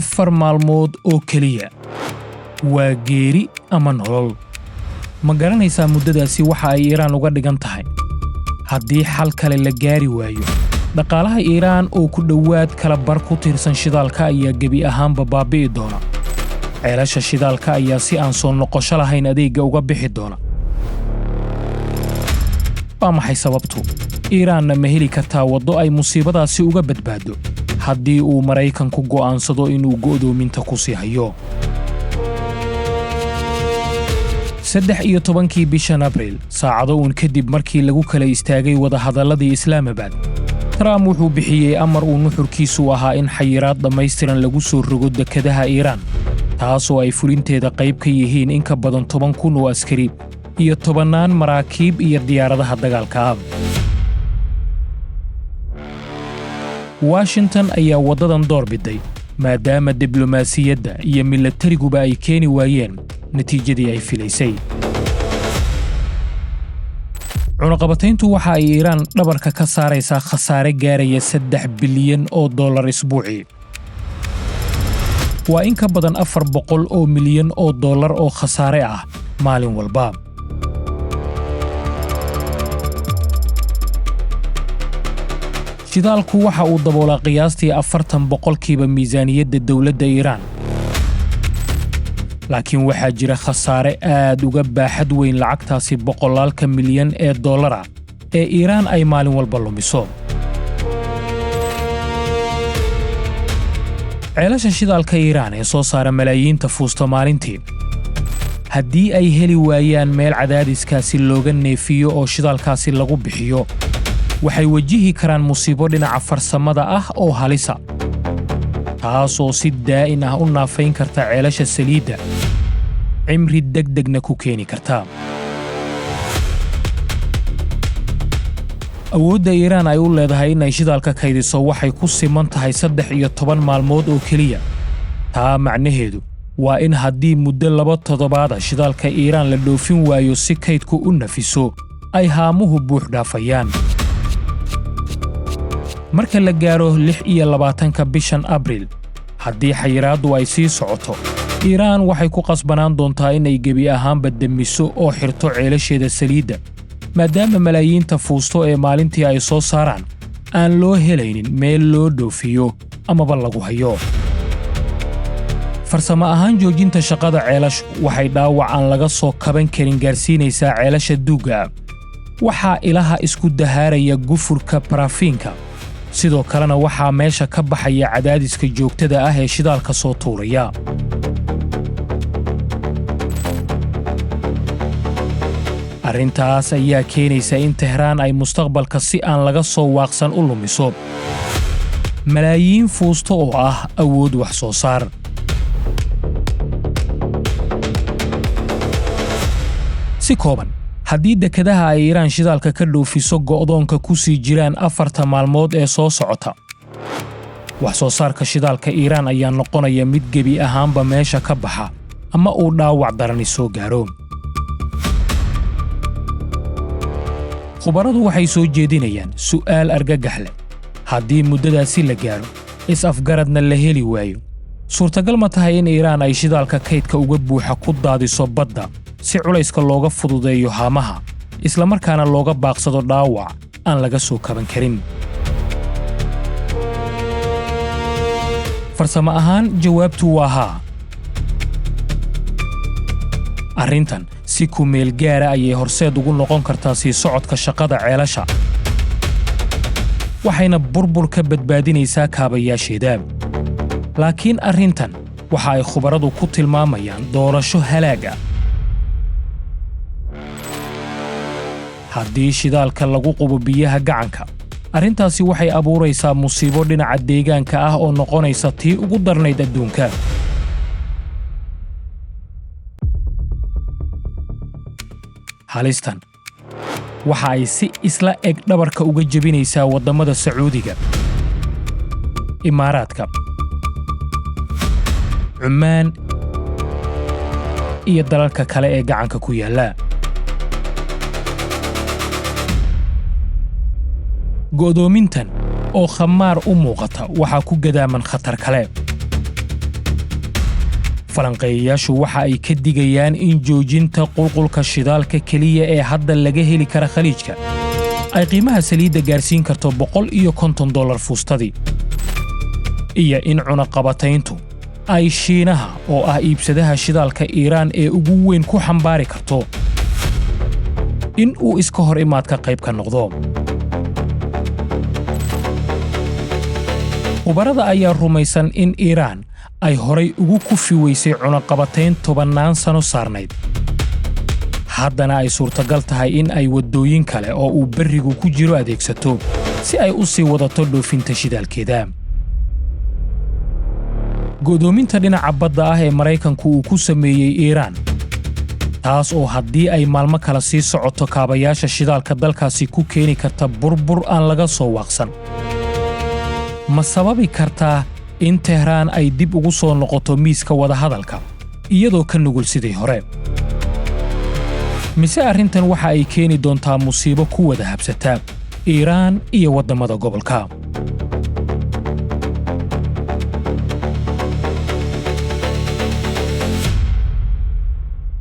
4 maalmood oo keliya waa geeri ama nolol. Ma garanaysaa muddadaasi waxa ay Iiraan uga dhigan tahay? Haddii xal kale la gaari waayo, dhaqaalaha Iiraan oo ku dhowaad kala bar ku tiirsan shidaalka ayaa gebi ahaanba baabi'i doona. Ceelasha shidaalka ayaa si aan soo noqosho lahayn adeegga uga bixi doona. Waa maxay sababtu? Iiraanna ma heli kartaa waddo ay musiibadaasi uga badbaaddo haddii uu Maraykanku go'aansado inuu go'doominta ku sii hayo? 13-kii bishan Abriil, saacado uun kadib markii lagu kala istaagay wadahadalladii Islaamabad, Trump wuxuu bixiyey amar uu nuxurkiisu ahaa in xayiraad dhammaystiran lagu soo rogo dekadaha Iiraan, taasoo ay fulinteeda qayb ka yihiin in ka badan 10,000 oo askari iyo tobannaan maraakiib iyo diyaaradaha dagaalka ah. Washington ayaa waddadan door biday maadaama diblomaasiyadda iyo milatariguba ay keeni waayeen natiijadii ay filaysay. Cunaqabatayntu waxa ay Iiraan dhabarka ka saaraysaa khasaare gaaraya $3 bilyan isbuucii. Waa in ka badan $400 milyan oo khasaare ah maalin walba. Shidaalku waxa uu daboolaa qiyaastii 40% miisaaniyadda dowladda Iiraan, laakiin waxaa jira khasaare aad uga baaxad weyn lacagtaasi boqolaalka milyan ee dollara ee Iiraan ay maalin walba lumiso. Ceelasha shidaalka Iiraan ee soo saara malaayiinta fuusta maalintii, haddii ay heli waayaan meel cadaadiskaasi looga neefiyo oo shidaalkaasi lagu bixiyo, waxay wajihi karaan musiibo dhinaca farsamada ah oo halisa, taasoo si daa'in ah u naafayn karta ceelasha saliidda, cimri degdegna ku keeni karta. Awoodda Iiraan ay u leedahay inay shidaalka kaydiso waxay ku siman tahay 13 maalmood oo keliya. Taa macnaheedu waa in haddii muddo 2 toddobaada shidaalka Iiraan la dhoofin waayo si kaydku u nafiso, ay haamuhu buux dhaafayaan. Marka la gaaro 26-ka bishan Abriil, haddii xayiraaddu ay sii socoto, Iiraan waxay ku qasbanaan doontaa inay gebi ahaanba demiso oo xirto ceelasheeda saliidda, maadaama malaayiinta fuusto ee maalintii ay soo saaraan aan loo helaynin meel loo dhoofiyo amaba lagu hayo. Farsamo ahaan, joojinta shaqada ceelashu waxay dhaawac aan laga soo kaban karin gaarsiinaysaa ceelasha duugga. Waxaa ilaha isku dahaaraya gufurka barafiinka, sidoo kalena waxaa meesha ka baxaya cadaadiska joogtada ah ee shidaalka soo tuuraya. Arrintaas ayaa keenaysa in Tehraan ay mustaqbalka si aan laga soo waaqsan u lumiso malaayiin fuusto oo ah awood wax soo saar. Si kooban, haddii dekadaha ay Iiraan shidaalka ka dhoofiso go'doonka ku sii jiraan 4ta maalmood ee soo socota, wax soo saarka shidaalka Iiraan ayaa noqonaya mid gebi ahaanba meesha ka baxa ama uu dhaawac darani soo gaaro. Khubaradu waxay soo jeedinayaan su'aal argagax leh: haddii muddadaasi la gaaro, is-afgaradna la heli waayo, suurtagal ma tahay in Iiraan ay shidaalka kaydka uga buuxa ku daadiso badda si culayska looga fududeeyo haamaha, islamarkaana looga baaqsado dhaawac aan laga soo kaban karin? Farsamo ahaan, jawaabtu waa haa. Arrintan si ku meel gaara ayay horseed ugu noqon kartaa sii socodka shaqada ceelasha, waxayna burbur ka badbaadinaysaa kaabayaasheeda. Laakiin arrintan waxa ay khubaradu ku tilmaamayaan doorasho halaag ah. Haddii shidaalka lagu qubo biyaha gacanka, arrintaasi waxay abuuraysaa musiibo dhinaca deegaanka ah oo noqonaysa tii ugu darnayd adduunka. Halistan waxa ay si isla eg dhabarka uga jebinaysaa waddamada Sacuudiga, Imaaraadka, Cummaan iyo dalalka kale ee gacanka ku yaalla. Go'doomintan oo khamaar u muuqata waxaa ku gadaaman khatar kale. Falanqeeyayaashu waxa ay ka digayaan in joojinta qulqulka shidaalka keliya ee hadda laga heli kara Khaliijka ay qiimaha saliidda gaarsiin karto $150 fuustadii, iyo in cunaqabatayntu ay Shiinaha, oo ah iibsadaha shidaalka Iiraan ee ugu weyn, ku xambaari karto in uu iska hor imaadka qayb ka noqdo. Khubarada ayaa rumaysan in Iiraan ay horay ugu kufi weysay cunaqabatayn tobannaan sano saarnayd, haddana ay suurtagal tahay in ay waddooyin kale oo uu berrigu ku jiro adeegsato si ay u sii wadato dhoofinta shidaalkeeda. Go'doominta dhinaca badda ah ee Maraykanku uu ku sameeyey Iiraan, taas oo haddii ay maalmo kale sii socoto kaabayaasha shidaalka dalkaasi ku keeni karta burbur aan laga soo waaqsan, ma sababi kartaa in Tehraan ay dib ugu soo noqoto miiska wadahadalka iyadoo ka nugul sidii hore, mise arrintan waxa ay keeni doontaa musiibo ku wada habsata Iiraan iyo waddamada gobolka?